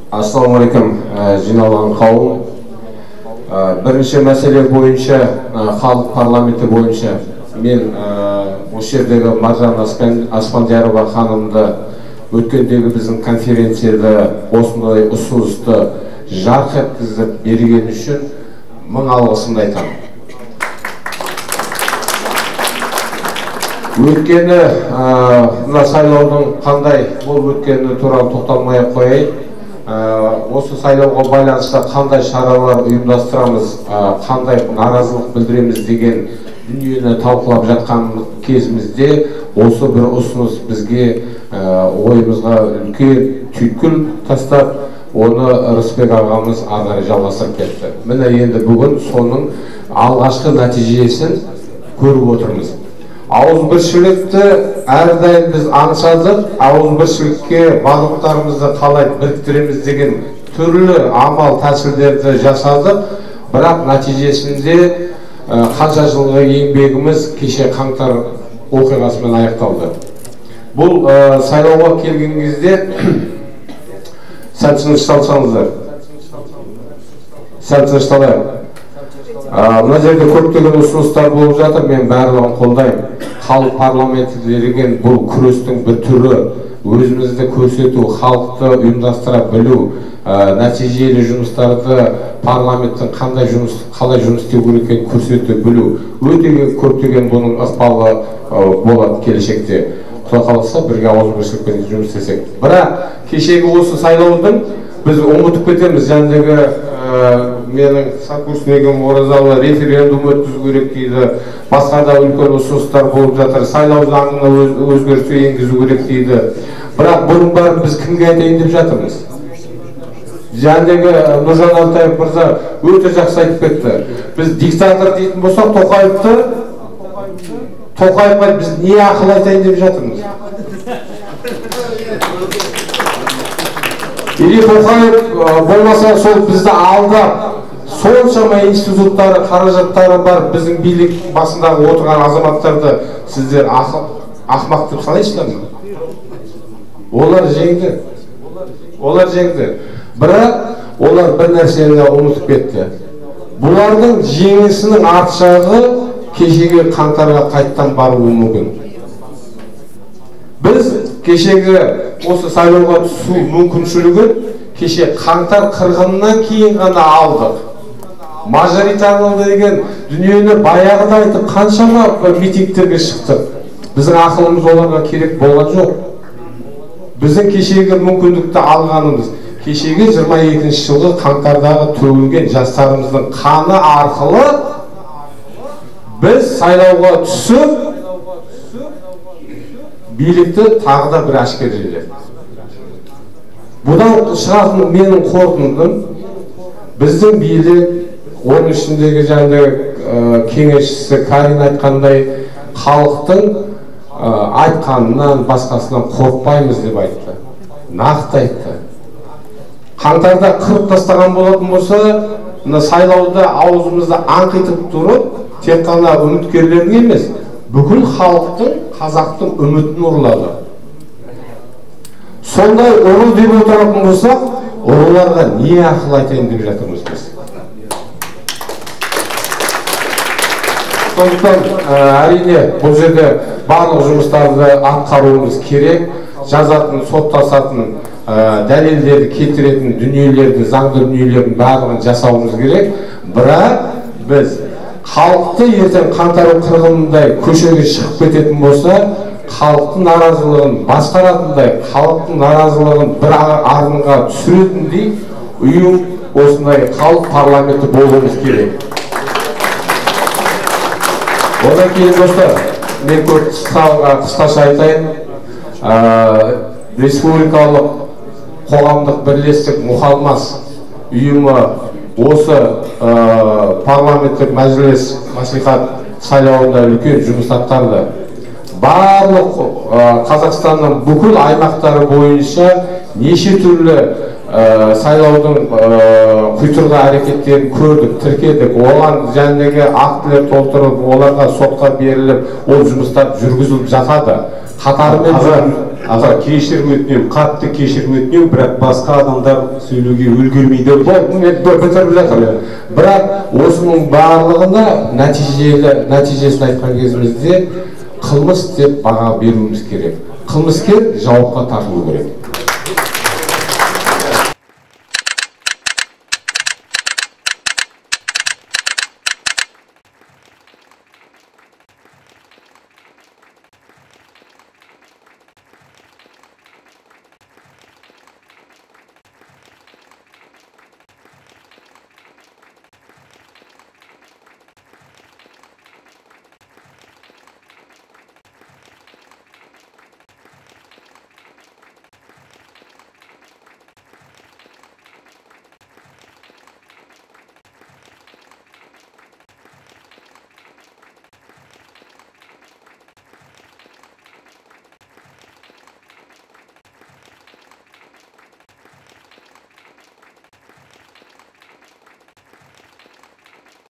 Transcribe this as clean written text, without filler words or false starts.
Ассалаумағалейкум, жиналған қауым. Бірінші мәселе бойынша, халық парламенті бойынша мен осы жердегі Маржан Аспандиярова ханымды өткендегі біздің конференцияда осындай ұсынысты жарқ еткізіп берген үшін мың алғысымды айтамын. Өйткені мына сайлаудың қандай болып өткені туралы тоқталмай ақ қояйын. Осы сайлауға байланысты қандай шаралар ұйымдастырамыз, қандай наразылық білдіреміз деген дүниені талқылап жатқан кезімізде осы бір ұсыныс бізге ойымызға үлкен түйткіл тастап, оны Рысбек ағамыз ары қарай жалғастырып кетті. Міне енді бүгін соның алғашқы нәтижесін көріп отырмыз. Ауызбіршілікті әрдайым біз аңсадық, ауызбіршілікке барлықтарымызды қалай біріктіреміз деген түрлі амал тәсілдерді жасадық, бірақ нәтижесінде қанша жылғы еңбегіміз кеше қаңтар оқиғасымен аяқталды. Бұл сайлауға келген кезде сәл тынышталсаңыздар, сәл тынышталайық. Мына жерде көптеген ұсыныстар болып жатыр, мен барлығын қолдаймын. Халық парламенті деген бұл күрестің бір түрі, өзімізді көрсету, халықты ұйымдастыра білу, нәтижелі жұмыстарды парламенттің қандай жұмыс, қалай жұмыс істеу керек екенін көрсете білу. Өте көптеген бұның ықпалы болады келешекте. Құдай қаласа бірге ауызбіршілікпен жұмыс істесек. Бірақ кешегі осы сайлаудың біз ұмытып кетеміз, жәндегі менің сокурсникім Оразалы референдум өткізу керек дейді, басқа да үлкен ұсыныстар болып жатыр, сайлау заңына өзгеріс енгізу керек дейді. Бірақ бұның бәрін біз кімге айтайын деп жатырмыз? Жәндегі Нұржан Алтаев мырза өте жақсы айтып кетті. Біз диктатор дейтін болсақ, Тоқаевқа біз не ақыл айтайын деп жатырмыз? Или Тоқаев болмаса сол бізді алдап, соншама институттары, қаражаттары бар біздің билік басындағы отырған азаматтарды сіздер ақымақ деп санайсыздар ма? Олар жеңді. Олар жеңді. Бірақ олар бір нәрсені ұмытып кетті. Бұлардың жеңісінің арт жағы кешегі қаңтарға қайттан баруы мүмкін. Біз кешегі осы сайлауға түсу мүмкіншілігін кеше қаңтар қырғынынан кейін ғана алдық. Мажоритарлы деген дүниені баяғыда айтып қаншама митингтерге шықтық. Біздің ақылымыз оларға керек болған жоқ. Біздің кешегі мүмкіндікті алғанымыз, кешегі 22 жылғы қаңтардағы төгілген жастарымыздың қаны арқылы біз сайлауға түсіп, билікті тағы да бір әшкереледі. Бұдан шығатын менің қорытындым, біздің билік, оның ішіндегі жаңағы кеңесшісі Карин айтқандай, халықтың айтқанынан басқасынан қорықпаймыз деп айтты. Нақты айтты. Қаңтарда қырып тастаған болатын болса, мына сайлауда аузымызды аңқитып тұрып, тек қана үміткерлердің емес, бүкіл халықтың, қазақтың үмітін ұрлады. Сондай ұры деп отыратын болсақ, ұрыларға не ақыл айтайын деп жатырмыз біз? Сондықтан әрине бұл жерде барлық жұмыстарды атқаруымыз керек, жазатын, соттасатын, дәлелдерді келтіретін дүниелерді, заңды дүниелердің барлығын жасауымыз керек. Бірақ біз халықты ертең қаңтар қырғынындай көшеге шығып кететін болса, халықтың наразылығын басқаратындай, халықтың наразылығын бір арынға түсіретіндей ұйым, осындай халық парламенті болуымыз керек. Одан кейін, достар, мен көп қысқаша айтайын. Республикалық қоғамдық бірлестік Мұқалмас ұйымы осы парламенттік мәжіліс мәслихат сайлауында үлкен жұмыс атқарды. Барлық Қазақстанның бүкіл аймақтары бойынша неше түрлі сайлаудың құйтырғы әрекеттерін көрдік, тіркедік. Оған жәндегі актілер толтырып, оларға сотқа беріліп, ол жұмыстар жүргізіліп жатады. Қатарымен Аға, кешірім өтінемін, қатты кешірім өтінемін, бірақ басқа адамдар сөйлеуге үлгермейді. Мен бітіріп жатырмын. Бірақ осының барлығына нәтижесін айтқан кезімізде қылмыс деп баға беруіміз керек. Қылмыскер жауапқа тартылу керек.